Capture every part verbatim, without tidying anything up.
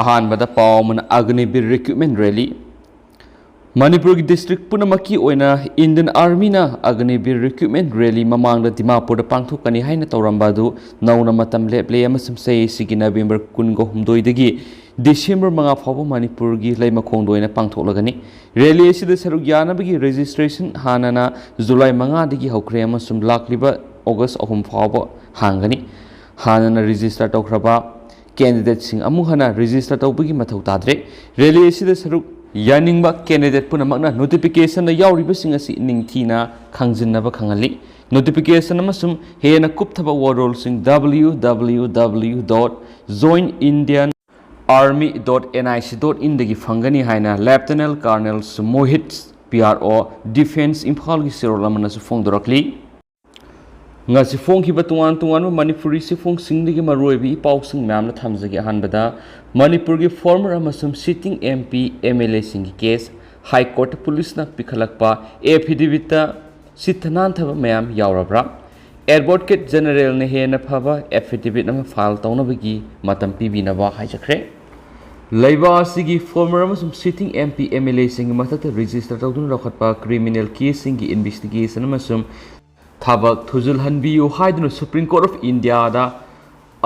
ꯑꯍꯥꯟꯕꯗ ꯄꯥꯎ ꯑꯃꯅ ꯑꯒꯅꯤꯕꯤꯔ ꯔꯤꯀ꯭ꯔꯨꯠꯃꯦꯟ ꯔꯦꯂꯤ꯫ ꯃꯅꯤꯄꯨꯔꯒꯤ ꯗꯤꯁꯇ꯭ꯔꯤꯛ ꯄꯨꯝꯅꯃꯛꯀꯤ ꯑꯣꯏꯅ ꯏꯟꯗꯤꯌꯟ ꯑꯥꯔꯃꯤꯅ ꯑꯒꯅꯤꯕꯤꯔ ꯔꯤꯀ꯭ꯔꯨꯠꯃꯦꯟ ꯔꯦꯂꯤ ꯃꯃꯥꯡꯗ ꯗꯤꯃꯥꯄꯨꯔꯗ ꯄꯥꯡꯊꯣꯛꯀꯅꯤ ꯍꯥꯏꯅ ꯇꯧꯔꯝꯕ ꯑꯗꯨ ꯅꯧꯅ ꯃꯇꯝ ꯂꯦꯞꯂꯦ ꯑꯃꯁꯨꯡ ꯆꯍꯤ ꯑꯁꯤꯒꯤ ꯅꯕꯦꯝꯕꯔ ꯀꯨꯟꯒ ꯍꯨꯝꯗꯣꯏꯗꯒꯤ ꯗꯤꯁꯦꯝꯕꯔ ꯃꯉꯥ ꯐꯥꯎꯕ ꯃꯅꯤꯄꯨꯔꯒꯤ ꯂꯩꯃꯈꯣꯡꯗ ꯑꯣꯏꯅ ꯄꯥꯡꯊꯣꯛꯂꯒꯅꯤ꯫ ꯔꯦꯂꯤ ꯑꯁꯤꯗ ꯁꯔꯨꯛ ꯌꯥꯅꯕꯒꯤ ꯔꯦꯖꯤꯁꯇ꯭ꯔꯦꯁꯟ ꯍꯥꯟꯅꯅ ꯖꯨꯂꯥꯏ ꯃꯉꯥꯗꯒꯤ ꯍꯧꯈ꯭ꯔꯦ ꯑꯃꯁꯨꯡ ꯂꯥꯛꯂꯤꯕ ꯑꯣꯒꯁ ꯑꯍꯨꯝ ꯐꯥꯎꯕ ꯍꯥꯡꯒꯅꯤ꯫ ꯍꯥꯟꯅꯅ ꯔꯦꯖꯤꯁꯇꯔ ꯇꯧꯈ꯭ꯔꯕ ꯀꯦꯟꯗꯤꯗꯦꯠꯁꯤꯡ ꯑꯃꯨꯛ ꯍꯟꯅ ꯔꯦꯖꯤꯁꯇꯔ ꯇꯧꯕꯒꯤ ꯃꯊꯧ ꯇꯥꯗ꯭ꯔꯦ꯫ ꯔꯦꯂꯤ ꯑꯁꯤꯗ ꯁꯔꯨꯛ ꯌꯥꯅꯤꯡꯕ ꯀꯦꯟꯗꯤꯗꯦꯠ ꯄꯨꯝꯅꯃꯛꯅ ꯅꯣꯇꯤꯐꯤꯀꯦꯁꯟꯗ ꯌꯥꯎꯔꯤꯕꯁꯤꯡ ꯑꯁꯤ ꯅꯤꯡꯊꯤꯅ ꯈꯪꯖꯤꯟꯅꯕ ꯈꯪꯍꯜꯂꯤ꯫ ꯅꯣꯇꯤꯐꯤꯀꯦꯁꯟ ꯑꯃꯁꯨꯡ ꯍꯦꯟꯅ ꯀꯨꯞꯊꯕ ꯋꯥꯔꯣꯜꯁꯤꯡ W W W dot join Indian army dot N I C dot in ꯗꯒꯤ ꯐꯪꯒꯅꯤ ꯍꯥꯏꯅ lieutenant colonel Mohit P R O, defence ꯏꯝꯐꯥꯜꯒꯤ ꯆꯦꯔꯣꯜ ꯑꯃꯅꯁꯨ ꯐꯣꯡꯗꯣꯔꯛꯂꯤ꯫ ꯉꯁꯤ ꯐꯣꯡꯈꯤꯕ ꯇꯣꯉꯥꯟ ꯇꯣꯉꯥꯟꯕ ꯃꯅꯤꯄꯨꯔꯤ ꯆꯦꯐꯣꯡꯁꯤꯡꯗꯒꯤ ꯃꯔꯨꯑꯣꯏꯕ ꯏ ꯄꯥꯎꯁꯤꯡ ꯃꯌꯥꯝꯅ ꯊꯝꯖꯒꯦ꯫ ꯑꯍꯥꯟꯕꯗ, ꯃꯅꯤꯄꯨꯔꯒꯤ ꯐꯣꯔꯃꯔ ꯑꯃꯁꯨꯡ sitting M P, M L A ꯁꯤꯡꯒꯤ ꯀꯦꯁ, ꯍꯥꯏ ꯀꯣꯔꯠꯇ ꯄꯨꯂꯤꯁꯅ ꯄꯤꯈꯠꯂꯛꯄ ꯑꯦꯐꯤꯗꯦꯕꯤꯠꯇ ꯆꯤꯠꯊ ꯅꯥꯟꯊꯕ ꯃꯌꯥꯝ ꯌꯥꯎꯔꯕ꯭ꯔꯥ? ꯑꯦꯗꯚꯣꯀꯦꯠ ꯖꯦꯅꯔꯦꯜꯅ ꯍꯦꯟꯅ ꯐꯕ ꯑꯦꯐꯤꯗꯦꯕꯤꯠ ꯑꯃ ꯐꯥꯏꯜ ꯇꯧꯅꯕꯒꯤ ꯃꯇꯝ ꯄꯤꯕꯤꯅꯕ ꯍꯥꯏꯖꯈ꯭ꯔꯦ꯫ ꯂꯩꯕꯥꯛ ꯑꯁꯤꯒꯤ ꯐꯣꯔꯃꯔ ꯑꯃꯁꯨꯡ sitting M P, M L A ꯁꯤꯡꯒꯤ ꯃꯊꯛꯇ ꯔꯦꯖꯤꯁꯇꯔ ꯇꯧꯗꯨꯅ ꯂꯧꯈꯠꯄ ꯀ꯭ꯔꯤꯃꯤꯅꯦꯜ ꯀꯦꯁꯁꯤꯡꯒꯤ ꯏꯟꯚꯦꯁꯇꯤꯒꯦꯁꯟ ꯑꯃꯁꯨꯡ ꯊꯕꯛ ꯊꯨꯖꯤꯜꯍꯟꯕꯤꯌꯨ ꯍꯥꯏꯗꯨꯅ ꯁꯨꯄ꯭ꯔꯤꯝ ꯀꯣꯔꯠ ꯑꯣꯐ ꯏꯟꯗꯤꯌꯥꯗ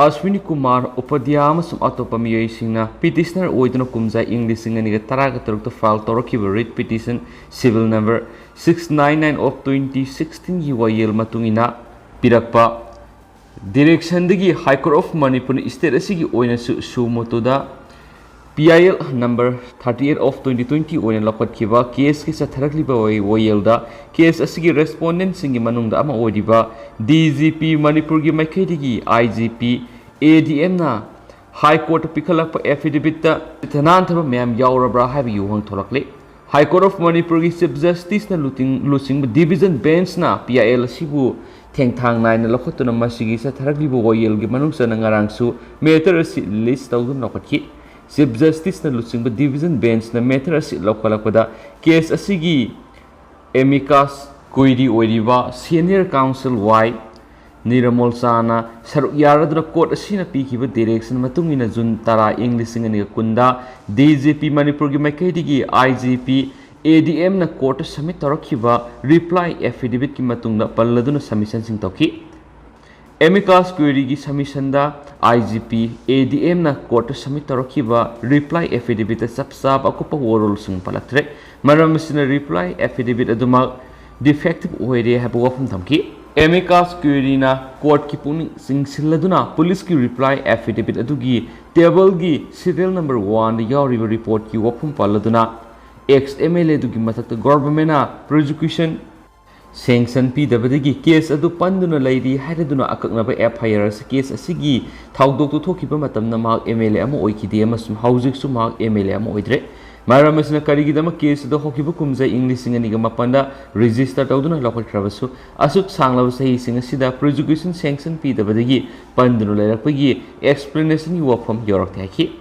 ꯑꯁ꯭ꯋꯤꯅꯤ ꯀꯨꯃꯥꯔ ꯎꯄꯥꯙ꯭ꯌꯥꯌ ꯑꯃꯁꯨꯡ ꯑꯇꯣꯞꯄ ꯃꯤꯑꯣꯏꯁꯤꯡꯅ ꯄꯤꯇꯤꯁꯅꯔ ꯑꯣꯏꯗꯨꯅ ꯀꯨꯝꯖꯥ ꯏꯪ ꯂꯤꯁꯤꯡ ꯑꯅꯤꯒ ꯇꯔꯥꯒ ꯇꯔꯨꯛꯇ ꯐꯥꯏꯜ ꯇꯧꯔꯛꯈꯤꯕ read petition civil number six nine nine of twenty sixteen ꯒꯤ ꯋꯥꯌꯦꯜ ꯃꯇꯨꯡ ꯏꯟꯅ ꯄꯤꯔꯛꯄ ꯗꯤꯔꯦꯛꯁꯟꯗꯒꯤ ꯍꯥꯏ ꯀꯣꯔꯠ ꯑꯣꯐ ꯃꯅꯤꯄꯨꯔꯅ ꯁ꯭ꯇꯦꯠ ꯑꯁꯤꯒꯤ ꯑꯣꯏꯅꯁꯨ suo motoꯗ P I L number thirty eight of twenty twenty ꯑꯣꯏꯅ ꯂꯧꯈꯠꯈꯤꯕ ꯀꯦꯁꯀꯤ ꯆꯠꯊꯔꯛꯂꯤꯕ ꯋꯥ-, ꯋꯥꯌꯦꯜꯗ ꯀꯦꯁ ꯑꯁꯤꯒꯤ ꯔꯦꯁꯄꯣꯟꯗꯦꯟꯁꯤꯡꯒꯤ ꯃꯅꯨꯡꯗ ꯑꯃ ꯑꯣꯏꯔꯤꯕ D G P ꯃꯅꯤꯄꯨꯔꯒꯤ ꯃꯥꯏꯀꯩꯗꯒꯤ I G P, A D Mꯅ ꯍꯥꯏ ꯀꯣꯔꯠꯇ ꯄꯤꯈꯠꯂꯛꯄ ꯑꯦꯐꯤꯗꯦꯕꯤꯠꯇ ꯆꯤꯠꯊ ꯅꯥꯟꯊꯕ ꯃꯌꯥꯝ ꯌꯥꯎꯔꯕ꯭ꯔꯥ ꯍꯥꯏꯕꯒꯤ ꯋꯥꯍꯪ ꯊꯣꯛꯂꯛꯂꯤ꯫ ꯍꯥꯏ ꯀꯣꯔꯠ ꯑꯣꯐ ꯃꯅꯤꯄꯨꯔꯒꯤ ꯆꯤꯐ ꯖꯁꯇꯤꯁꯅ ꯂꯨꯆꯤꯡ-, ꯂꯨꯆꯤꯡꯕ ꯗꯤꯚꯤꯖꯟ ꯕꯦꯟꯁꯅ P I L ꯑꯁꯤꯕꯨ ꯊꯦꯡꯊꯥꯡ ꯅꯥꯏꯅ ꯂꯧꯈꯠꯇꯨꯅ ꯃꯁꯤꯒꯤ ꯆꯠꯊꯔꯛꯂꯤꯕ ꯋꯥꯌꯦꯜꯒꯤ ꯃꯅꯨꯡ ꯆꯟꯅ ꯉꯔꯥꯡꯁꯨ ꯃꯦꯇꯔ ꯑꯁꯤ ꯂꯤꯁ ꯇꯧꯗꯨꯅ ꯂꯧꯈꯠꯈꯤ꯫ ꯆꯤꯐ ꯖꯁꯇꯤꯁꯅ ꯂꯨꯆꯤꯡꯕ ꯗꯤꯚꯤꯖꯟ ꯕꯦꯟꯁꯅ ꯃꯦꯇꯔ ꯑꯁꯤ ꯂꯧꯈꯠꯂꯛꯄꯗ ꯀꯦꯁ ꯑꯁꯤꯒꯤ ꯑꯦꯃꯤꯀꯥꯁ ꯀ꯭ꯌꯨꯔꯤ ꯑꯣꯏꯔꯤꯕ ꯁꯦꯅꯤꯌꯔ ꯀꯥꯎꯟꯁꯤꯜ ꯋꯥꯏ ꯅꯤꯔꯃꯣꯜ ꯁꯥꯍꯅ ꯁꯔꯨꯛ ꯌꯥꯔꯗꯨꯅ ꯀꯣꯔꯠ ꯑꯁꯤꯅ ꯄꯤꯈꯤꯕ ꯗꯤꯔꯦꯛꯁꯟ ꯃꯇꯨꯡ ꯏꯟꯅ ꯖꯨꯟ ꯇꯔꯥ, ꯏꯪ ꯂꯤꯁꯤꯡ ꯑꯅꯤꯒ ꯀꯨꯟꯗ ꯗꯤ ꯖꯤ ꯄꯤ ꯃꯅꯤꯄꯨꯔꯒꯤ ꯃꯥꯏꯀꯩꯗꯒꯤ ꯑꯥꯏ ꯖꯤ ꯄꯤ ꯑꯦ ꯗꯤ ꯑꯦꯝꯅ ꯀꯣꯔꯠꯇ ꯁꯕꯃꯤꯠ ꯇꯧꯔꯛꯈꯤꯕ ꯔꯤꯄ꯭ꯂꯥꯏ ꯑꯦꯐꯤꯗꯦꯕꯤꯠꯀꯤ ꯃꯇꯨꯡꯗ ꯄꯜꯂꯗꯨꯅ ꯁꯕꯃꯤꯁꯟꯁꯤꯡ ꯇꯧꯈꯤ꯫ ꯑꯦꯃꯤꯀꯥꯁ ꯀ꯭ꯌꯨꯔꯤꯒꯤ ꯁꯕꯃꯤꯁꯟꯗ ꯑꯥꯏ ꯖꯤ ꯄꯤ ꯑꯦ ꯗꯤ ꯑꯦꯝꯅ ꯀꯣꯔꯠꯇ ꯁꯕꯃꯤꯠ ꯇꯧꯔꯛꯈꯤꯕ ꯔꯤꯄ꯭ꯂꯥꯏ ꯑꯦꯐꯤꯗꯦꯕꯤꯠꯇ ꯆꯞ ꯆꯥꯕ ꯑꯀꯨꯞꯄ ꯋꯥꯔꯣꯜꯁꯤꯡ ꯄꯜꯂꯛꯇ꯭ꯔꯦ꯫ ꯃꯔꯝ ꯑꯁꯤꯅ ꯔꯤꯄ꯭ꯂꯥꯏ ꯑꯦꯐꯤꯗꯦꯕꯤꯠ ꯑꯗꯨꯃꯛ ꯗꯤꯐꯦꯛꯇꯤꯚ ꯑꯣꯏꯔꯦ ꯍꯥꯏꯕ ꯋꯥꯐꯝ ꯊꯝꯈꯤ꯫ ꯑꯦꯃꯤꯀꯥꯁ ꯀ꯭ꯌꯨꯔꯤꯅ ꯀꯣꯔꯠꯀꯤ ꯄꯨꯛꯅꯤꯡ ꯆꯤꯡꯁꯤꯜꯂꯗꯨꯅ ꯄꯨꯂꯤꯁꯀꯤ ꯔꯤꯄ꯭ꯂꯥꯏ ꯑꯦꯐꯤꯗꯦꯕꯤꯠ ꯑꯗꯨꯒꯤ ꯇꯦꯕꯜꯒꯤ ꯁꯤꯔꯤꯌꯦꯜ ꯅꯝꯕꯔ ꯋꯥꯟꯗ ꯌꯥꯎꯔꯤꯕ ꯔꯤꯄꯣꯔꯠꯀꯤ ꯋꯥꯐꯝ ꯄꯜꯂꯗꯨꯅ, ꯑꯦꯛꯁ ꯑꯦꯝ ꯑꯦꯜ ꯑꯦ ꯑꯗꯨꯒꯤ ꯃꯊꯛꯇ ꯒꯣꯚꯔꯟꯃꯦꯟꯅ ꯄ꯭ꯔꯣꯁꯤꯀ꯭ꯌꯨꯁꯟ ꯁꯦꯡꯁꯟ ꯄꯤꯗꯕꯗꯒꯤ ꯀꯦꯁ ꯑꯗꯨ ꯄꯟꯗꯨꯅ ꯂꯩꯔꯤ ꯍꯥꯏꯔꯗꯨꯅ ꯑꯀꯛꯅꯕ ꯑꯦꯐ ꯑꯥꯏ ꯑꯥꯔ ꯑꯁꯤ, ꯀꯦꯁ ꯑꯁꯤꯒꯤ ꯊꯧꯗꯣꯛꯇꯨ ꯊꯣꯛꯈꯤꯕ ꯃꯇꯝꯗ ꯃꯍꯥꯛ ꯑꯦꯝ ꯑꯦꯜ ꯑꯦ ꯑꯃ ꯑꯣꯏꯈꯤꯗꯦ ꯑꯃꯁꯨꯡ ꯍꯧꯖꯤꯛꯁꯨ ꯃꯍꯥꯛ ꯑꯦꯝ ꯑꯦꯜ ꯑꯦ ꯑꯃ ꯑꯣꯏꯗ꯭ꯔꯦ꯫ ꯃꯔꯝ ꯑꯁꯤꯅ ꯀꯔꯤꯒꯤꯗꯃꯛ ꯀꯦꯁ ꯑꯗꯨ ꯍꯧꯈꯤꯕ ꯀꯨꯝꯖꯥ ꯏꯪ ꯂꯤꯁꯤꯡ ꯑꯅꯤꯒ ꯃꯥꯄꯟꯗ ꯔꯦꯖꯤꯁꯇꯔ ꯇꯧꯗꯨꯅ ꯂꯧꯈꯠꯈ꯭ꯔꯕꯁꯨ, ꯑꯁꯨꯛ ꯁꯥꯡꯂꯕ ꯆꯍꯤꯁꯤꯡ ꯑꯁꯤꯗ ꯄ꯭ꯔꯣꯁꯤꯀ꯭ꯌꯨꯁꯟ ꯁꯦꯡꯁꯟ ꯄꯤꯗꯕꯗꯒꯤ ꯄꯟꯗꯨꯅ ꯂꯩꯔꯛꯄꯒꯤ ꯑꯦꯛꯁꯄ꯭ꯂꯦꯅꯦꯁꯟꯒꯤ ꯋꯥꯐꯝ ꯌꯧꯔꯛꯇꯦ ꯍꯥꯏꯈꯤ꯫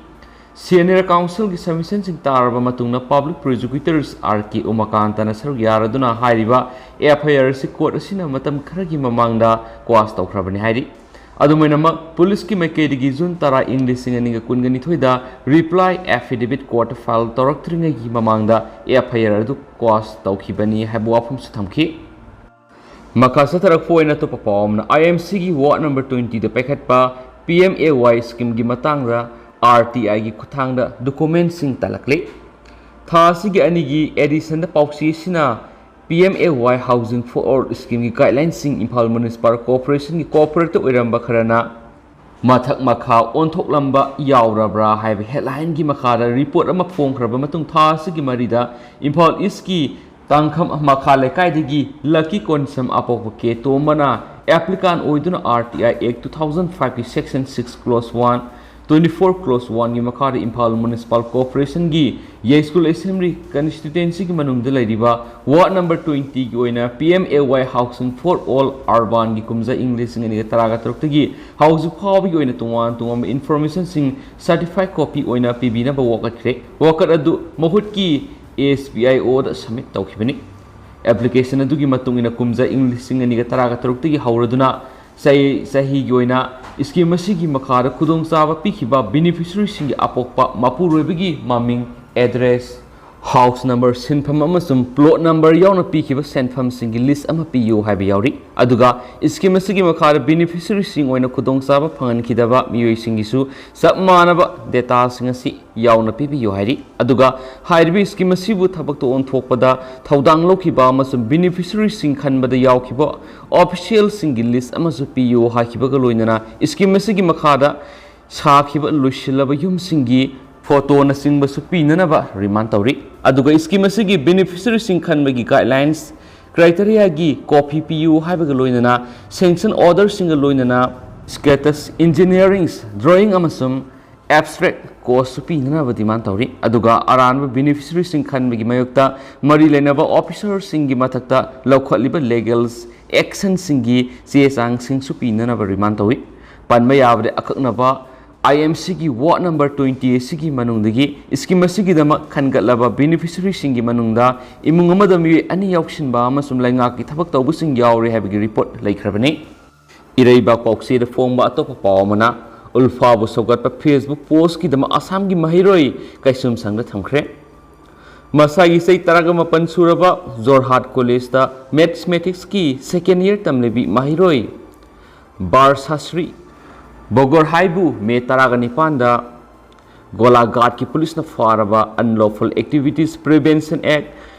ꯁꯦꯅꯤꯌꯔ ꯀꯥꯎꯟꯁꯤꯜꯒꯤ ꯁꯕꯃꯤꯁꯟꯁꯤꯡ ꯇꯥꯔꯕ ꯃꯇꯨꯡꯗ ꯄꯕ꯭ꯂꯤꯛ ꯄ꯭ꯔꯣꯁꯤꯀ꯭ꯌꯨꯇꯔꯁ ꯑꯥꯔ ꯀꯦ ꯎꯃꯥꯀꯥꯟꯇꯅ ꯁꯔꯨꯛ ꯌꯥꯔꯗꯨꯅ ꯍꯥꯏꯔꯤꯕ ꯑꯦꯐ ꯑꯥꯏ ꯑꯥꯔ ꯑꯁꯤ ꯀꯣꯔꯠ ꯑꯁꯤꯅ ꯃꯇꯝ ꯈꯔꯒꯤ ꯃꯃꯥꯡꯗ ꯀ꯭ꯋꯥꯁ ꯇꯧꯈ꯭ꯔꯕꯅꯤ ꯍꯥꯏꯔꯤ꯫ ꯑꯗꯨꯃꯥꯏꯅꯃꯛ, ꯄꯨꯂꯤꯁꯀꯤ ꯃꯥꯏꯀꯩꯗꯒꯤ ꯖꯨꯟ ꯇꯔꯥ, ꯏꯪ ꯂꯤꯁꯤꯡ ꯑꯅꯤꯒ ꯀꯨꯟꯒ ꯅꯤꯊꯣꯏꯗ ꯔꯤꯄ꯭ꯂꯥꯏ ꯑꯦꯐꯤꯗꯦꯕꯤꯠ ꯀꯣꯔꯠꯇ ꯐꯥꯏꯜ ꯇꯧꯔꯛꯇ꯭ꯔꯤꯉꯩꯒꯤ ꯃꯃꯥꯡꯗ ꯑꯦꯐ ꯑꯥꯏ ꯑꯥꯔ ꯑꯗꯨ ꯀ꯭ꯋꯥꯁ ꯇꯧꯈꯤꯕꯅꯤ ꯍꯥꯏꯕ ꯋꯥꯐꯝꯁꯨ ꯊꯝꯈꯤ꯫ ꯃꯈꯥ ꯆꯠꯊꯔꯛꯄ ꯑꯣꯏꯅ ꯑꯇꯣꯞꯄ ꯄꯥꯎ ꯑꯃꯅ, ꯑꯥꯏ ꯑꯦꯝ ꯁꯤꯒꯤ ꯋꯥꯔꯗ ꯅꯝꯕꯔ ꯇ꯭ꯋꯦꯟꯇꯤꯗ ꯄꯥꯏꯈꯠꯄ ꯄꯤ ꯑꯦꯝ ꯑꯦ ꯋꯥꯏ ꯁ꯭ꯀꯤꯝꯒꯤ ꯃꯇꯥꯡꯗ ꯑꯥꯔ ꯇꯤ ꯑꯥꯏꯒꯤ ꯈꯨꯠꯊꯥꯡꯗ ꯗꯣꯀꯨꯃꯦꯟꯁꯤꯡ ꯇꯜꯂꯛꯂꯤ꯫ ꯊꯥ ꯑꯁꯤꯒꯤ ꯑꯅꯤꯒꯤ ꯑꯦꯗꯤꯁꯟꯗ ꯄꯥꯎꯆꯦ ꯑꯁꯤꯅ P M A Y Housing for All ꯁ꯭ꯀꯤꯝꯒꯤ ꯒꯥꯏꯗꯂꯥꯏꯟꯁꯤꯡ ꯏꯝꯐꯥꯜ ꯃ꯭ꯌꯨꯅꯤꯁꯤꯄꯥꯜ ꯀꯣꯔꯄꯣꯔꯦꯁꯟꯒꯤ ꯀꯣꯔꯄꯣꯔꯦꯠꯇ ꯑꯣꯏꯔꯝꯕ ꯈꯔꯅ ꯃꯊꯛ ꯃꯈꯥ ꯑꯣꯟꯊꯣꯛꯂꯝꯕ ꯌꯥꯎꯔꯕ꯭ꯔꯥ ꯍꯥꯏꯕ ꯍꯦꯗꯂꯥꯏꯟꯒꯤ ꯃꯈꯥꯗ ꯔꯤꯄꯣꯔꯠ ꯑꯃ ꯐꯣꯡꯈ꯭ꯔꯕ ꯃꯇꯨꯡ, ꯊꯥ ꯑꯁꯤꯒꯤ ꯃꯔꯤꯗ ꯏꯝꯐꯥꯜ ꯏꯁꯀꯤ ꯇꯥꯡꯈꯝ ꯃꯈꯥ ꯂꯩꯀꯥꯏꯗꯒꯤ ꯂꯛꯀꯤ ꯀꯣꯟꯁꯝ ꯑꯄꯣꯛꯄ ꯀꯦ ꯇꯣꯝꯕꯅ ꯑꯦꯄ꯭ꯂꯤꯀꯥꯟ ꯑꯣꯏꯗꯨꯅ ꯑꯥꯔ ꯇꯤ ꯑꯥꯏ ꯑꯦꯛ two thousand five ꯀꯤ section six clause one, twenty four clause one ꯒꯤ ꯃꯈꯥꯗ ꯏꯝꯐꯥꯜ ꯃ꯭ꯌꯨꯅꯤꯁꯤꯄꯥꯜ ꯀꯣꯔꯄꯣꯔꯦꯁꯟꯒꯤ ꯌꯥꯏꯁ꯭ꯀꯨꯜ ꯑꯦꯁꯦꯝꯕ꯭ꯂꯤ ꯀꯟꯁꯇꯤꯇ꯭ꯋꯦꯟꯁꯤꯒꯤ ꯃꯅꯨꯡꯗ ꯂꯩꯔꯤꯕ ꯋꯥꯔꯗ ꯅꯝꯕꯔ ꯇ꯭ꯋꯦꯟꯇꯤꯒꯤ ꯑꯣꯏꯅ P M A Y Housing for All Urbanꯒꯤ ꯀꯨꯝꯖꯥ ꯏꯪ ꯂꯤꯁꯤꯡ ꯑꯅꯤꯒ ꯇꯔꯥꯒ ꯇꯔꯨꯛꯇꯒꯤ ꯍꯧꯖꯤꯛ ꯐꯥꯎꯕꯒꯤ ꯑꯣꯏꯅ ꯇꯣꯉꯥꯟ ꯇꯣꯉꯥꯟꯕ ꯏꯟꯐꯣꯔꯃꯦꯁꯟꯁꯤꯡ ꯁꯔꯇꯤꯐꯥꯏꯗ ꯀꯣꯄꯤ ꯑꯣꯏꯅ ꯄꯤꯕꯤꯅꯕ ꯋꯥꯀꯠꯈ꯭ꯔꯦ꯫ ꯋꯥꯀꯠ ꯑꯗꯨ ꯃꯍꯨꯠꯀꯤ ꯑꯦꯁ ꯕꯤ ꯑꯥꯏ ꯑꯣꯗ ꯁꯕꯃꯤꯠ ꯇꯧꯈꯤꯕꯅꯤ꯫ ꯑꯦꯄ꯭ꯂꯤꯀꯦꯁꯟ ꯑꯗꯨꯒꯤ ꯃꯇꯨꯡ ꯏꯟꯅ ꯀꯨꯝꯖꯥ ꯏꯪ ꯂꯤꯁꯤꯡ ꯑꯅꯤꯒ ꯇꯔꯥꯒ ꯇꯔꯨꯛꯇꯒꯤ ꯍꯧꯔꯗꯨꯅ ꯆꯍꯤ ꯆꯍꯤꯒꯤ ꯑꯣꯏꯅ ꯁ꯭ꯀꯤꯝ ꯑꯁꯤꯒꯤ ꯃꯈꯥꯗ ꯈꯨꯗꯣꯡꯆꯥꯕ ꯄꯤꯈꯤꯕ ꯕꯦꯅꯤꯐꯤꯁꯔꯤꯁꯤꯡꯒꯤ ꯑꯄꯣꯛꯄ ꯃꯄꯨꯔꯣꯏꯕꯒꯤ ꯃꯃꯤꯡ, ꯑꯦꯗ꯭ꯔꯦꯁ, ꯍꯥꯎꯁ ꯅꯝꯕꯔ, ꯁꯤꯟꯐꯝ ꯑꯃꯁꯨꯡ ꯄ꯭ꯂꯣꯠ ꯅꯝꯕꯔ ꯌꯥꯎꯅ ꯄꯤꯈꯤꯕ ꯁꯦꯟꯐꯝꯁꯤꯡꯒꯤ ꯂꯤꯁ ꯑꯃ ꯄꯤꯌꯨ ꯍꯥꯏꯕ ꯌꯥꯎꯔꯤ꯫ ꯑꯗꯨꯒ ꯁ꯭ꯀꯤꯝ ꯑꯁꯤꯒꯤ ꯃꯈꯥꯗ ꯕꯦꯅꯤꯐꯤꯁꯔꯤꯁꯤꯡ ꯑꯣꯏꯅ ꯈꯨꯗꯣꯡꯆꯥꯕ ꯐꯪꯍꯟꯈꯤꯗꯕ ꯃꯤꯑꯣꯏꯁꯤꯡꯒꯤꯁꯨ ꯆꯞ ꯃꯥꯟꯅꯕ ꯗꯦꯇꯥꯁꯤꯡ ꯑꯁꯤ ꯌꯥꯎꯅ ꯄꯤꯕꯤꯌꯨ ꯍꯥꯏꯔꯤ꯫ ꯑꯗꯨꯒ ꯍꯥꯏꯔꯤꯕ ꯁ꯭ꯀꯤꯝ ꯑꯁꯤꯕꯨ ꯊꯕꯛꯇ ꯑꯣꯟꯊꯣꯛꯄꯗ ꯊꯧꯗꯥꯡ ꯂꯧꯈꯤꯕ ꯑꯃꯁꯨꯡ ꯕꯦꯅꯤꯐꯤꯁꯔꯤꯁꯤꯡ ꯈꯟꯕꯗ ꯌꯥꯎꯈꯤꯕ ꯑꯣꯐꯤꯁꯤꯌꯦꯜꯁꯤꯡꯒꯤ ꯂꯤꯁ ꯑꯃꯁꯨ ꯄꯤꯌꯨ ꯍꯥꯏꯈꯤꯕꯒ ꯂꯣꯏꯅꯅ ꯁ꯭ꯀꯤꯝ ꯑꯁꯤꯒꯤ ꯃꯈꯥꯗ ꯁꯥꯈꯤꯕ ꯂꯣꯏꯁꯤꯜꯂꯕ ꯌꯨꯝꯁꯤꯡꯒꯤ ꯐꯣꯇꯣꯅꯆꯤꯡꯕꯁꯨ ꯄꯤꯅꯅꯕ ꯔꯤꯃꯥꯟ ꯇꯧꯔꯤ꯫ ꯑꯗꯨꯒ ꯁ꯭ꯀꯤꯝ ꯑꯁꯤꯒꯤ ꯕꯦꯅꯤꯐꯤꯁꯔꯤꯁꯤꯡ ꯈꯟꯕꯒꯤ ꯒꯥꯏꯗꯂꯥꯏꯟꯁ ꯀ꯭ꯔꯥꯏꯇꯦꯔꯤꯌꯥꯒꯤ ꯀꯣꯄꯤ ꯄꯤꯌꯨ ꯍꯥꯏꯕꯒ ꯂꯣꯏꯅꯅ ꯁꯦꯡꯁꯟ ꯑꯣꯔꯗꯔꯁꯤꯡꯒ ꯂꯣꯏꯅꯅ ꯁ꯭ꯀꯦꯇꯁ, ꯏꯟꯖꯤꯅꯤꯌꯥꯔꯤꯡꯁ, ꯗ꯭ꯔꯣꯌꯤꯡ ꯑꯃꯁꯨꯡ ꯑꯦꯕꯁꯇ꯭ꯔꯦꯛ ꯀꯣꯁꯁꯨ ꯄꯤꯅꯅꯕ ꯗꯤꯃꯥꯟ ꯇꯧꯔꯤ꯫ ꯑꯗꯨꯒ ꯑꯔꯥꯟꯕ ꯕꯦꯅꯤꯐꯤꯁꯔꯤꯁꯤꯡ ꯈꯟꯕꯒꯤ ꯃꯥꯌꯣꯛꯇ ꯃꯔꯤ ꯂꯩꯅꯕ ꯑꯣꯐꯤꯁꯔꯁꯤꯡꯒꯤ ꯃꯊꯛꯇ ꯂꯧꯈꯠꯂꯤꯕ ꯂꯤꯒꯦꯜ ꯑꯦꯛꯁꯟꯁꯤꯡꯒꯤ ꯆꯦ ꯆꯥꯡꯁꯤꯡꯁꯨ ꯄꯤꯅꯅꯕ ꯔꯤꯃꯥꯟ ꯇꯧꯏ꯫ ꯄꯟꯕ ꯌꯥꯕꯗ, ꯑꯀꯛꯅꯕ ꯑꯥꯏ ꯑꯦꯝ ꯁꯤꯒꯤ ꯋꯥꯔꯗ ꯅꯝꯕꯔ ꯇ꯭ꯋꯦꯟꯇꯤ ꯑꯁꯤꯒꯤ ꯃꯅꯨꯡꯗꯒꯤ ꯁ꯭ꯀꯤꯝ ꯑꯁꯤꯒꯤꯗꯃꯛ ꯈꯟꯒꯠꯂꯕ ꯕꯦꯅꯤꯐꯤꯁꯔꯤꯁꯤꯡꯒꯤ ꯃꯅꯨꯡꯗ ꯏꯃꯨꯡ ꯑꯃꯗ ꯃꯤꯑꯣꯏ ꯑꯅꯤ ꯌꯥꯎꯁꯤꯟꯕ ꯑꯃꯁꯨꯡ ꯂꯩꯉꯥꯛꯀꯤ ꯊꯕꯛ ꯇꯧꯕꯁꯤꯡ ꯌꯥꯎꯔꯦ ꯍꯥꯏꯕꯒꯤ ꯔꯤꯄꯣꯔꯠ ꯂꯩꯈ꯭ꯔꯕꯅꯤ꯫ ꯏꯔꯩꯕꯥꯛ ꯄꯥꯎꯆꯦꯗ ꯐꯣꯡꯕ ꯑꯇꯣꯞꯄ ꯄꯥꯎ ꯑꯃꯅ, ꯎꯜꯐꯥꯕꯨ ꯁꯧꯒꯠꯄ Facebook ꯄꯣꯁꯀꯤꯗꯃꯛ ꯑꯁꯥꯝꯒꯤ ꯃꯍꯩꯔꯣꯏ ꯀꯩꯁꯨꯝꯁꯪꯗ ꯊꯝꯈ꯭ꯔꯦ꯫ ꯃꯁꯥꯒꯤ ꯆꯍꯤ ꯇꯔꯥꯒ ꯃꯥꯄꯟ ꯁꯨꯔꯕ ꯖꯣꯔꯍꯥꯠ ꯀꯣꯂꯦꯖꯇ ꯃꯦꯊꯃꯦꯇꯤꯛꯁꯀꯤ ꯁꯦꯀꯦꯟ ꯏꯌꯔ ꯇꯝꯂꯤꯕꯤ ꯃꯍꯩꯔꯣꯏ ꯕꯥꯔꯁꯥꯁ꯭ꯔꯤ ꯕꯣꯒꯣꯔꯍꯥꯏꯕꯨ ꯃꯦ ꯇꯔꯥꯒ ꯅꯤꯄꯥꯟꯗ ꯒꯣꯂꯥꯘꯥꯠꯀꯤ ꯄꯨꯂꯤꯁꯅ ꯐꯥꯔꯕ Unlawful Activities Prevention Act,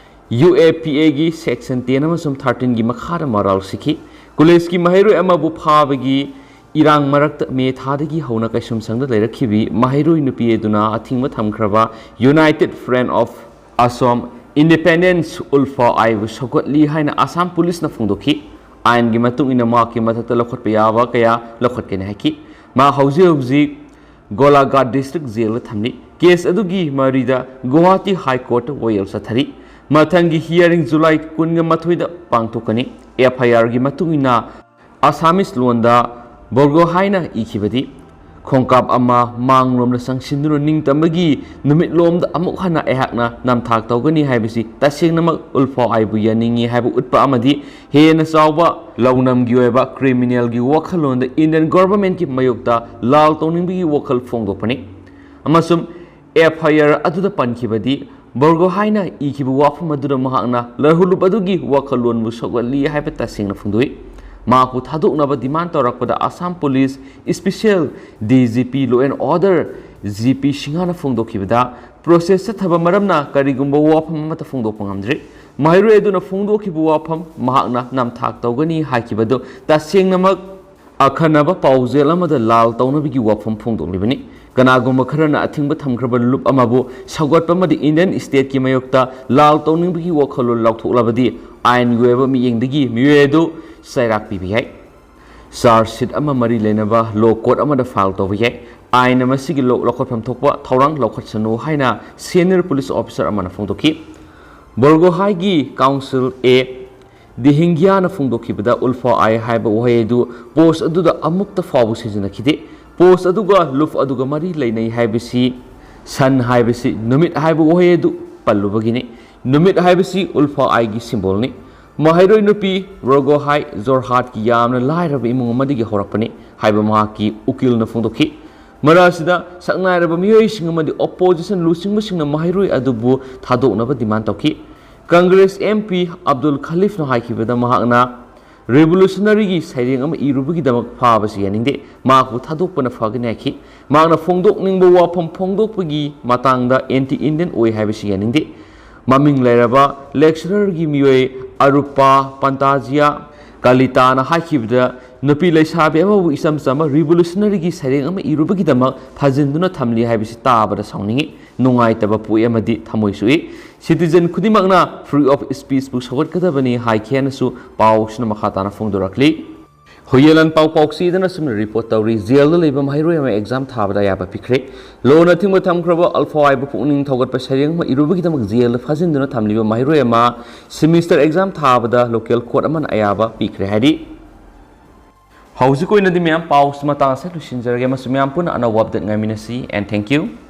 U A P A ꯒꯤ section ten ꯑꯃꯁꯨꯡ thirteen ꯒꯤ ꯃꯈꯥꯗ ꯃꯔꯥꯜ ꯁꯤꯈꯤ꯫ ꯀꯣꯂꯦꯖꯀꯤ ꯃꯍꯩꯔꯣꯏ ꯑꯃꯕꯨ ꯐꯥꯕꯒꯤ ꯏꯔꯥꯡ ꯃꯔꯛꯇ ꯃꯦ ꯊꯥꯗꯒꯤ ꯍꯧꯅ ꯀꯩꯁꯨꯝꯁꯪꯗ ꯂꯩꯔꯛꯈꯤꯕꯤ ꯃꯍꯩꯔꯣꯏ ꯅꯨꯄꯤ ꯑꯗꯨꯅ ꯑꯊꯤꯡꯕ ꯊꯝꯈ꯭ꯔꯕ United Front of Assam Independence, ꯎꯜꯐꯥ, ꯑꯥꯏꯕꯨ ꯁꯧꯒꯠꯂꯤ ꯍꯥꯏꯅ ꯑꯁꯥꯝ ꯄꯨꯂꯤꯁꯅ ꯐꯣꯡꯗꯣꯛꯈꯤ꯫ ꯑꯥꯏꯟꯒꯤ ꯃꯇꯨꯡ ꯏꯟꯅ ꯃꯍꯥꯛꯀꯤ ꯃꯊꯛꯇ ꯂꯧꯈꯠꯄ ꯌꯥꯕ ꯀꯌꯥ ꯂꯧꯈꯠꯀꯅꯤ ꯍꯥꯏꯈꯤ꯫ ꯃꯍꯥꯛ ꯍꯧꯖꯤꯛ ꯍꯧꯖꯤꯛ ꯒꯣꯂꯥꯘꯥꯠ ꯗꯤꯁꯇ꯭ꯔꯤꯛ ꯖꯦꯜꯗ ꯊꯝꯂꯤ꯫ ꯀꯦꯁ ꯑꯗꯨꯒꯤ ꯃꯔꯤꯗ ꯒꯨꯋꯥꯍꯥꯇꯤ ꯍꯥꯏ ꯀꯣꯔꯠꯇ ꯋꯥꯌꯦꯜ ꯆꯠꯊꯔꯤ꯫ ꯃꯊꯪꯒꯤ hearing July ꯀꯨꯟꯒ ꯃꯥꯊꯣꯏꯗ ꯄꯥꯡꯊꯣꯛꯀꯅꯤ꯫ F I R ꯒꯤ ꯃꯇꯨꯡ ꯏꯟꯅ, ꯑꯁꯥꯃꯤꯁ ꯂꯣꯟꯗ ꯕꯣꯔꯒꯣꯍꯥꯏꯅ ꯏꯈꯤꯕꯗꯤ, ꯈꯣꯡꯀꯥꯞ ꯑꯃ ꯃꯥꯡꯂꯣꯝꯗ ꯆꯪꯁꯤꯟꯗꯨꯅ ꯅꯤꯡꯇꯝꯕꯒꯤ ꯅꯨꯃꯤꯠꯂꯣꯝꯗ ꯑꯃꯨꯛ ꯍꯟꯅ ꯑꯩꯍꯥꯛꯅ ꯅꯝꯊꯥꯛ ꯇꯧꯒꯅꯤ ꯍꯥꯏꯕꯁꯤ ꯇꯁꯦꯡꯅꯃꯛ ꯎꯜꯐꯥꯎ ꯑꯥꯏꯕꯨ ꯌꯥꯅꯤꯡꯉꯤ ꯍꯥꯏꯕ ꯎꯠꯄ ꯑꯃꯗꯤ ꯍꯦꯟꯅ ꯆꯥꯎꯕ ꯂꯧꯅꯝꯒꯤ ꯑꯣꯏꯕ ꯀ꯭ꯔꯤꯃꯤꯅꯦꯜꯒꯤ ꯋꯥꯈꯜꯂꯣꯟꯗ ꯏꯟꯗꯤꯌꯟ ꯒꯣꯚꯔꯟꯃꯦꯟꯠꯀꯤ ꯃꯥꯌꯣꯛꯇ ꯂꯥꯜ ꯇꯧꯅꯤꯡꯕꯒꯤ ꯋꯥꯈꯜ ꯐꯣꯡꯗꯣꯛꯄꯅꯤ꯫ ꯑꯃꯁꯨꯡ ꯑꯦꯐ ꯑꯥꯏ ꯑꯥꯔ ꯑꯗꯨꯗ ꯄꯟꯈꯤꯕꯗꯤ ꯕꯣꯔꯒꯣꯍꯥꯏꯅ ꯏꯈꯤꯕ ꯋꯥꯐꯝ ꯑꯗꯨꯗ ꯃꯍꯥꯛꯅ ꯂꯥꯜꯍꯧꯂꯨꯞ ꯑꯗꯨꯒꯤ ꯋꯥꯈꯜꯂꯣꯟꯕꯨ ꯁꯧꯒꯠꯂꯤ ꯍꯥꯏꯕ ꯇꯁꯦꯡꯅ ꯐꯣꯡꯗꯣꯛꯏ꯫ ꯃꯍꯥꯛꯄꯨ ꯊꯥꯗꯣꯛꯅꯕ ꯗꯤꯃꯥꯟ ꯇꯧꯔꯛꯄꯗ Assam police special D G P law and order G P ꯁꯤꯡꯍꯅ ꯐꯣꯡꯗꯣꯛꯈꯤꯕꯗ, ꯄ꯭ꯔꯣꯁꯦꯁ ꯆꯠꯊꯕ ꯃꯔꯝꯅ ꯀꯔꯤꯒꯨꯝꯕ ꯋꯥꯐꯝ ꯑꯃꯠꯇ ꯐꯣꯡꯗꯣꯛꯄ ꯉꯝꯗ꯭ꯔꯤ꯫ ꯃꯍꯩꯔꯣꯏ ꯑꯗꯨꯅ ꯐꯣꯡꯗꯣꯛꯈꯤꯕ ꯋꯥꯐꯝ ꯃꯍꯥꯛꯅ ꯅꯝꯊꯥꯛ ꯇꯧꯒꯅꯤ ꯍꯥꯏꯈꯤꯕꯗꯨ ꯇꯁꯦꯡꯅꯃꯛ ꯑꯈꯟꯅꯕ ꯄꯥꯎꯖꯦꯜ ꯑꯃꯗ ꯂꯥꯜ ꯇꯧꯅꯕꯒꯤ ꯋꯥꯐꯝ ꯐꯣꯡꯗꯣꯛꯂꯤꯕꯅꯤ꯫ ꯀꯅꯥꯒꯨꯝꯕ ꯈꯔꯅ ꯑꯊꯤꯡꯕ ꯊꯝꯈ꯭ꯔꯕ ꯂꯨꯞ ꯑꯃꯕꯨ ꯁꯧꯒꯠꯄ ꯑꯃꯗꯤ ꯏꯟꯗꯤꯌꯟ ꯁ꯭ꯇꯦꯠꯀꯤ ꯃꯥꯌꯣꯛꯇ ꯂꯥꯜ ꯇꯧꯅꯤꯡꯕꯒꯤ ꯋꯥꯈꯜꯂꯣꯟ ꯂꯥꯎꯊꯣꯛꯂꯕꯗꯤ ꯑꯥꯏꯟꯒꯤ ꯑꯣꯏꯕ ꯃꯤꯠꯌꯦꯡꯗꯒꯤ ꯃꯤꯑꯣꯏ ꯑꯗꯨ ꯆꯩꯔꯥꯛ ꯄꯤꯕ ꯌꯥꯏ꯫ ꯆꯥꯔꯖ ꯁꯤꯠ ꯑꯃ ꯃꯔꯤ ꯂꯩꯅꯕ ꯂꯣ ꯀꯣꯔꯠ ꯑꯃꯗ ꯐꯥꯏꯜ ꯇꯧꯕ ꯌꯥꯏ꯫ ꯑꯥꯏꯟꯅ ꯃꯁꯤꯒꯤ ꯂꯧ-, ꯂꯧꯈꯠꯐꯝ ꯊꯣꯛꯄ ꯊꯧꯔꯥꯡ ꯂꯧꯈꯠꯁꯅꯨ ꯍꯥꯏꯅ ꯁꯦꯅꯤꯌꯔ ꯄꯨꯂꯤꯁ ꯑꯣꯐꯤꯁꯔ ꯑꯃꯅ ꯐꯣꯡꯗꯣꯛꯈꯤ꯫ ꯕꯣꯔꯒꯣꯍꯥꯏꯒꯤ ꯀꯥꯎꯟꯁꯤꯜ ꯑꯦ ꯗꯤꯍꯤꯡꯒꯤꯌꯥꯅ ꯐꯣꯡꯗꯣꯛꯈꯤꯕꯗ ꯎꯜꯐꯥ ꯑꯥꯏ ꯍꯥꯏꯕ ꯋꯥꯍꯩ ꯑꯗꯨ ꯄꯣꯁ ꯑꯗꯨꯗ ꯑꯃꯨꯛꯇ ꯐꯥꯎꯕ ꯁꯤꯖꯤꯟꯅꯈꯤꯗꯦ꯫ ꯄꯣꯁ ꯑꯗꯨꯒ ꯂꯨꯞ ꯑꯗꯨꯒ ꯃꯔꯤ ꯂꯩꯅꯩ ꯍꯥꯏꯕꯁꯤ, ꯁꯟ ꯍꯥꯏꯕꯁꯤ ꯅꯨꯃꯤꯠ ꯍꯥꯏꯕ ꯋꯥꯍꯩ ꯑꯗꯨ ꯄꯜꯂꯨꯕꯒꯤꯅꯤ꯫ ꯅꯨꯃꯤꯠ ꯍꯥꯏꯕꯁꯤ ꯎꯜꯐꯥ ꯑꯥꯏꯒꯤ ꯁꯤꯝꯕꯣꯜꯅꯤ꯫ ꯃꯍꯩꯔꯣꯏ ꯅꯨꯄꯤ ꯔꯣꯒꯣꯍꯥꯏ ꯖꯣꯔꯍꯥꯠꯀꯤ ꯌꯥꯝꯅ ꯂꯥꯏꯔꯕ ꯏꯃꯨꯡ ꯑꯃꯗꯒꯤ ꯍꯧꯔꯛꯄꯅꯤ ꯍꯥꯏꯕ ꯃꯍꯥꯛꯀꯤ ꯎꯀꯤꯜꯅ ꯐꯣꯡꯗꯣꯛꯈꯤ꯫ ꯃꯔꯛ ꯑꯁꯤꯗ ꯁꯛꯅꯥꯏꯔꯕ ꯃꯤꯑꯣꯏꯁꯤꯡ ꯑꯃꯗꯤ ꯑꯣꯄꯣꯖꯤꯁꯟ ꯂꯨꯆꯤꯡꯕꯁꯤꯡꯅ ꯃꯍꯩꯔꯣꯏ ꯑꯗꯨꯕꯨ ꯊꯥꯗꯣꯛꯅꯕ ꯗꯤꯃꯥꯟ ꯇꯧꯈꯤ꯫ ꯀꯪꯒ꯭ꯔꯦꯁ ꯑꯦꯝ ꯄꯤ ꯑꯕꯗꯨꯜ ꯈꯂꯤꯐꯅ ꯍꯥꯏꯈꯤꯕꯗ ꯃꯍꯥꯛꯅ ꯔꯤꯚꯣꯂꯨꯁꯅꯔꯤꯒꯤ ꯁꯩꯔꯦꯡ ꯑꯃ ꯏꯔꯨꯕꯒꯤꯗꯃꯛ ꯐꯥꯕꯁꯤ ꯌꯥꯅꯤꯡꯗꯦ꯫ ꯃꯍꯥꯛꯄꯨ ꯊꯥꯗꯣꯛꯄꯅ ꯐꯒꯅꯤ ꯍꯥꯏꯈꯤ꯫ ꯃꯍꯥꯛꯅ ꯐꯣꯡꯗꯣꯛꯅꯤꯡꯕ ꯋꯥꯐꯝ ꯐꯣꯡꯗꯣꯛꯄꯒꯤ ꯃꯇꯥꯡꯗ ꯑꯦꯟꯇꯤ ꯏꯟꯗꯤꯌꯟ ꯑꯣꯏ ꯍꯥꯏꯕꯁꯤ ꯌꯥꯅꯤꯡꯗꯦ꯫ ꯃꯃꯤꯡ ꯂꯩꯔꯕ ꯂꯦꯛꯆꯔꯔꯒꯤ ꯃꯤꯑꯣꯏ ꯑꯔꯨꯄꯥ ꯄꯟꯇꯥꯖꯤꯌꯥ ꯀꯂꯤꯇꯥꯅ ꯍꯥꯏꯈꯤꯕꯗ, ꯅꯨꯄꯤ ꯂꯩꯁꯥꯕꯤ ꯑꯃꯕꯨ ꯏꯆꯝ ꯆꯝꯕ ꯔꯤꯚꯣꯂꯨꯁꯅꯔꯤꯒꯤ ꯁꯩꯔꯦꯡ ꯑꯃ ꯏꯔꯨꯕꯒꯤꯗꯃꯛ ꯐꯥꯖꯤꯟꯗꯨꯅ ꯊꯝꯂꯤ ꯍꯥꯏꯕꯁꯤ ꯇꯥꯕꯗ ꯁꯥꯎꯅꯤꯡꯏ, ꯅꯨꯡꯉꯥꯏꯇꯕ ꯄꯣꯛꯏ ꯑꯃꯗꯤ ꯊꯃꯣꯏ ꯁꯣꯛꯏ꯫ ꯁꯤꯇꯤꯖꯟ ꯈꯨꯗꯤꯡꯃꯛꯅ ꯐ꯭ꯔꯤ ꯑꯣꯐ ꯁ꯭ꯄꯤꯆꯄꯨ ꯁꯧꯒꯠꯀꯗꯕꯅꯤ ꯍꯥꯏꯈꯤ ꯍꯥꯏꯅꯁꯨ ꯄꯥꯎꯁꯤꯅ ꯃꯈꯥ ꯇꯥꯅ ꯐꯣꯡꯗꯣꯔꯛꯂꯤ꯫ ꯍꯨꯌꯦꯂꯟ ꯄꯥꯎ ꯄꯥꯎꯆꯦꯗꯅ ꯑꯁꯨꯝꯅ ꯔꯤꯄꯣꯔꯠ ꯇꯧꯔꯤ, ꯖꯦꯜꯗ ꯂꯩꯕ ꯃꯍꯩꯔꯣꯏ ꯑꯃ ꯑꯦꯛꯖꯥꯝ ꯊꯥꯕꯗ ꯑꯌꯥꯕ ꯄꯤꯈ꯭ꯔꯦ꯫ ꯂꯣꯅ ꯑꯊꯤꯡꯕ ꯊꯝꯈ꯭ꯔꯕ ꯎꯜꯐꯥ ꯑꯥꯏꯕꯨ ꯄꯨꯛꯅꯤꯡ ꯊꯧꯒꯠꯄ ꯁꯩꯔꯦꯡ ꯑꯃ ꯏꯔꯨꯕꯒꯤꯗꯃꯛ ꯖꯦꯜꯗ ꯐꯥꯖꯤꯟꯗꯨꯅ ꯊꯝꯂꯤꯕ ꯃꯍꯩꯔꯣꯏ ꯑꯃ ꯁꯤꯃꯤꯁꯇꯔ ꯑꯦꯛꯖꯥꯝ ꯊꯥꯕꯗ ꯂꯣꯀꯦꯜ ꯀꯣꯔꯠ ꯑꯃꯅ ꯑꯌꯥꯕ ꯄꯤꯈ꯭ꯔꯦ ꯍꯥꯏꯔꯤ꯫ ꯍꯧꯖꯤꯛ ꯑꯣꯏꯅꯗꯤ ꯃꯌꯥꯝ ꯄꯥꯎꯁꯤ ꯃꯇꯥꯡꯁꯦ ꯂꯣꯏꯁꯤꯟꯖꯔꯒꯦ, ꯑꯃꯁꯨꯡ ꯃꯌꯥꯝ ꯄꯨꯟꯅ ꯑꯅꯧꯕ ꯑꯞꯗꯦꯠ ꯉꯥꯏꯃꯤꯟꯅꯁꯤ, and thank you.